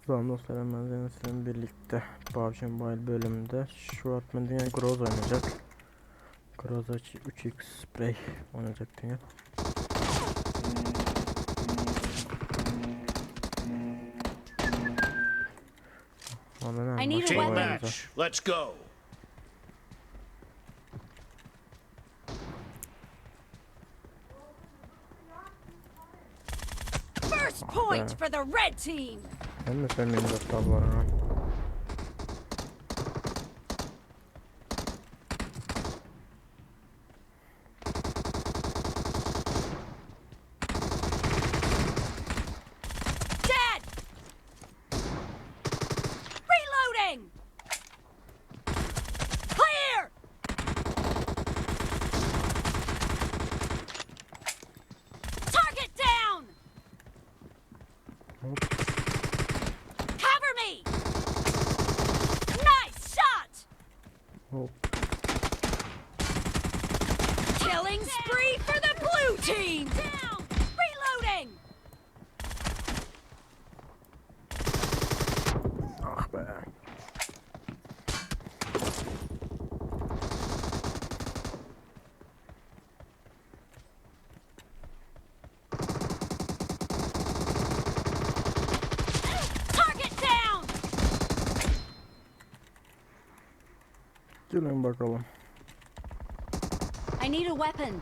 Salam dostlar, ben Zeynep sizinle birlikte PUBG Mobile bölümünde şu wagt men diňe Groza oynayacak. Groza 3x Spray oynayacak diňe. Ondan I need a başka weapon. Team oynayacak. match. Let's go. First point for the red team. Hem de sen benim tablarına. Dead. Reloading. Clear. Target down. Hop. Cover me. Nice shot. Hop. Killing spree for the blue team. Down. Reloading. Ah be. Target down. Gelin bakalım. I need a weapon.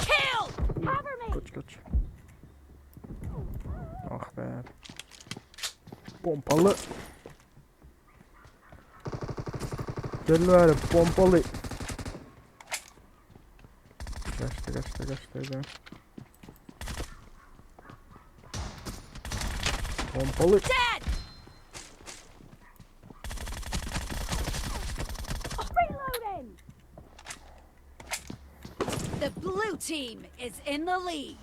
Kill! Cover me! Kaç kaç. Ah be. Pompalı. Gel ver pompalı. Kaçtı kaçtı kaçtı gel. Pompalı. Dead! Reloading! The blue team is in the lead.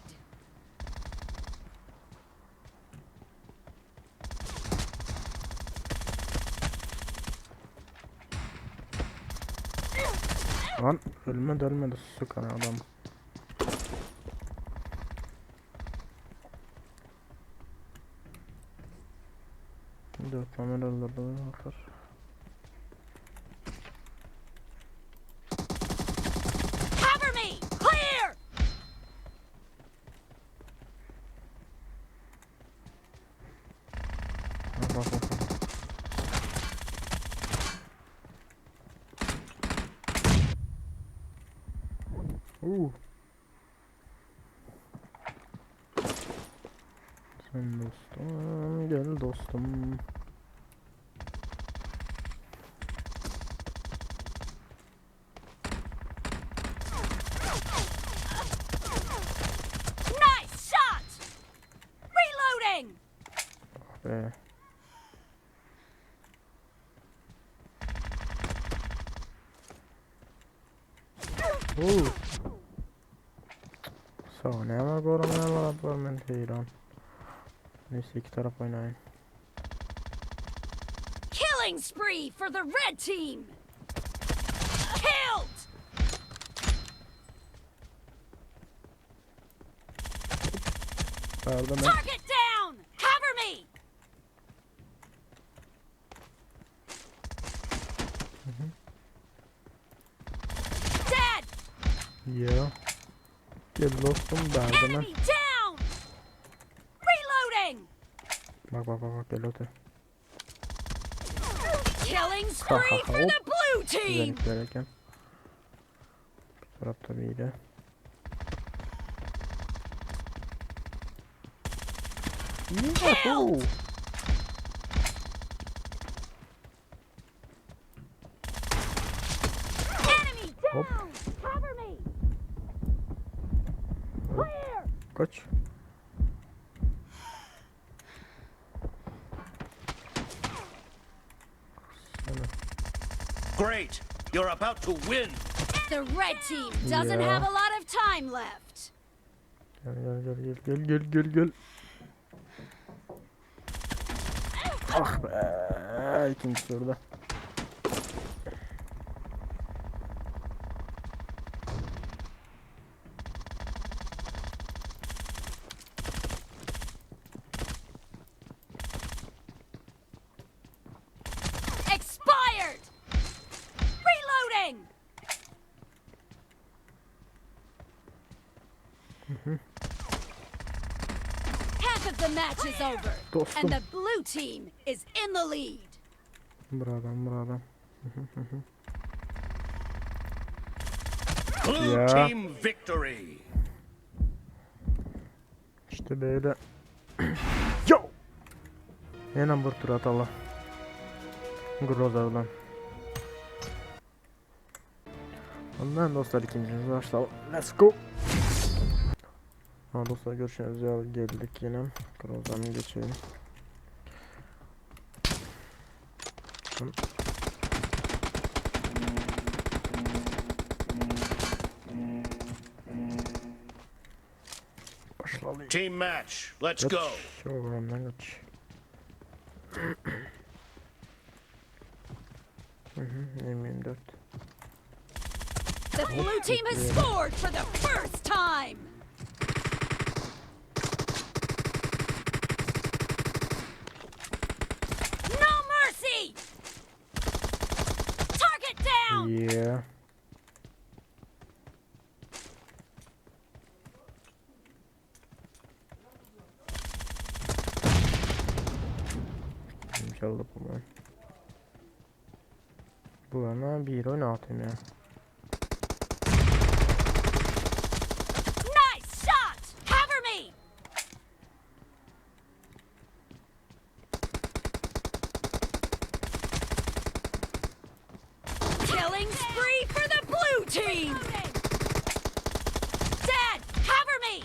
Lan ölmedi ölmedi sıkan adam. Dört tane öldürdü bakar. Cover me! Clear! Bak bak bak. bak. Uh. Sen dostum gel dostum. Nice shot! Reloading! Ah be. Uh. Saniye goramayanlar var men heyran. Neyse iki taraf oynayın. Killing spree for the red team! Killed! Pardon ben. Target down! Cover me! Dead! Ya. Gel dostum derdim Enemy down! Reloading! Bak bak bak bak gel otur. Killing spree for the blue team! Güzellik verirken. Bu tarafta bir de. Yahoo! Enemy Hop. down! Cover me! Clear! Kaç. Sana. Great. You're about to win. The red team doesn't Yeah. have a lot of time left. Gel gel gel gel gel gel gel gel. Ah be ikinci turda. Half of the match is over Dostum. and the blue team is in the lead. Bir adam bir adam. Blue Yeah. team victory. İşte böyle. Yo! Ýene bir tur ataly. Groza bilen. Ondan dostlar ikincimizi başlayalım. Let's go. Ha dostlar görüşürüz ya geldik yine. Groza'nı geçelim. Başlayalım. Team match. Let's go. Kaç oğlum kaç. Hı hı, M24. The blue team has scored for the first time. No mercy! Target down! Yeah. İnşallah bu. Bu bana bir oynatayım ya. Nice shot! Cover me! Killing spree for the blue team! Dad, cover me!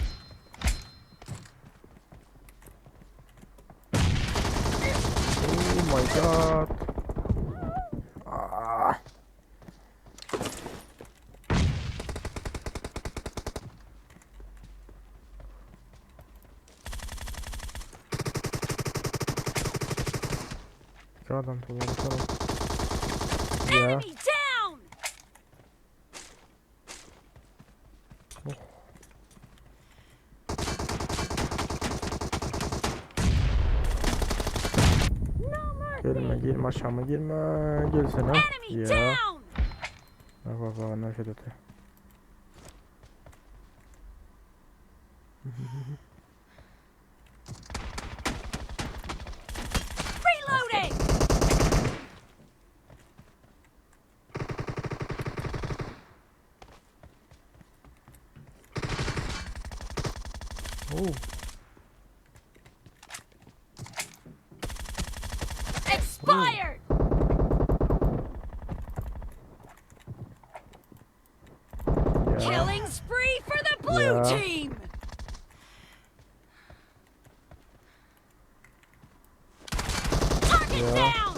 Oh my god. Ah. İki adam tutuyor, tamam. Ya. Enemy down! Girme girme aşağıma girme. Gelsene. Enemy Ya. down! Bak bak bak nefret öte. Reloading! Oo. Expired! Ya. Killing spree for the blue Yeah. team! Target Yeah. down!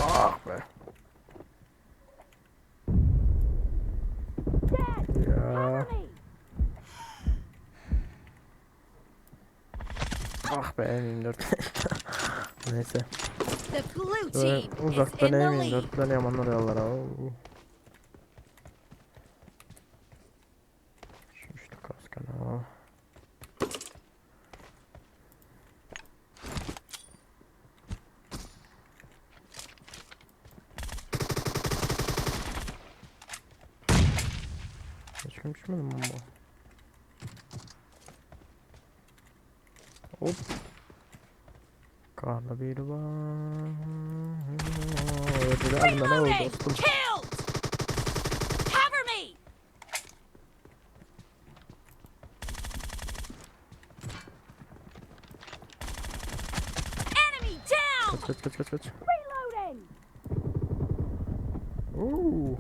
Ah be. Ya. Ah be M24. Neyse. The blue Böyle team is uzaktan in the lead. M24'len yamanlar yollara. Oo. Şu üçlü kaskanı al. Hiç kim düşmedi mi bomba? Hop. Karla bir var. Öldüler beni Reloading! dostum. Killed! Cover me! Enemy down! Kaç kaç kaç kaç. Reloading! Oo.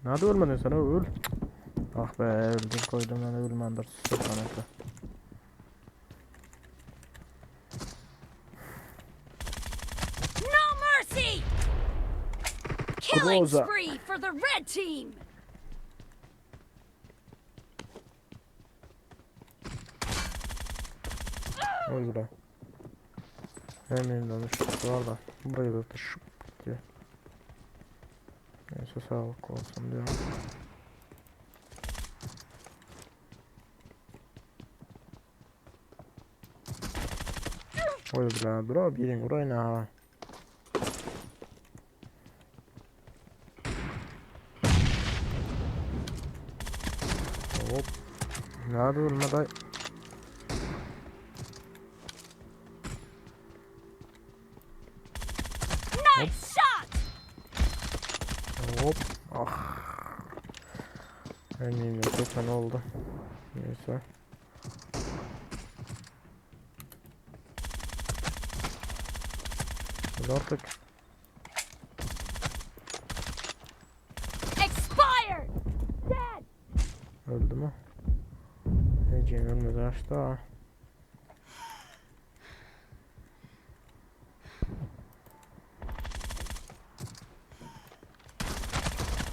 Nerede ölmedin sen öl. Ah be öldüm koydum ben ölmendir. Sultanatla. No mercy! Killing Groza. spree for the red team! Oy bura. Hem elimden şu var da. Burayı da şıp diye. Neyse sağlık olsun diyorum. Oy bura bura birin burayı ne ha? Hop. Nerede ölmedi? Nice shot! Hop. Ah. Eminim çok fena oldu. Neyse. Hadi artık. Expired! Dead! Öldü mü? Ece ölmedi açtı.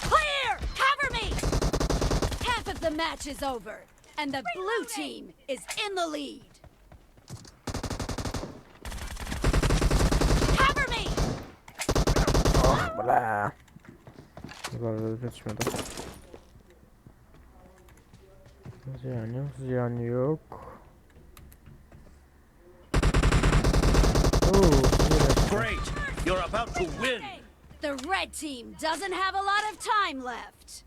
Clear! Cover me! Half of the match is over, and the blue team is in the lead. Cover me! Ah bla. Güzel yetişmedi. Ziyan yok, ziyan yok. Oo, yine. Great. You're about to win. The red team doesn't have a lot of time left.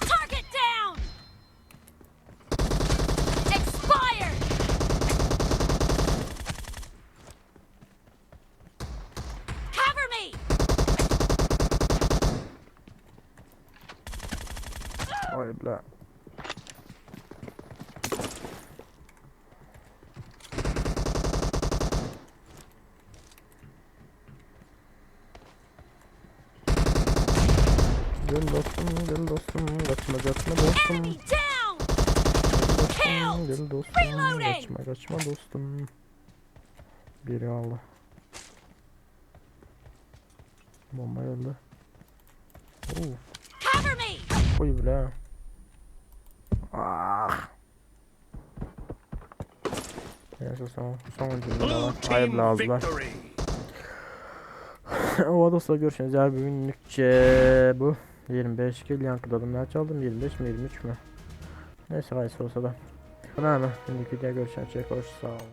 Target down! Expired! Cover me! Ay bla. Gel dostum, gel dostum, kaçma kaçma dostum. Enemy down! Gel dostum, gel dostum, Reloading! kaçma kaçma dostum. Biri aldı. Bomba geldi. Oo, Cover me! oy bile. Ah. Neyse son, son cümle Blue var. Hayırlı team aldılar. victory. O dostlar görüşürüz. Ya bugünlükçe bu. 25 kill yankıladım. Ne çaldım? 25 mi 23 mü? Neyse hayırlısı olsa da. Bana ne? Şimdiki videoda görüşürüz. Hoş sağ olun.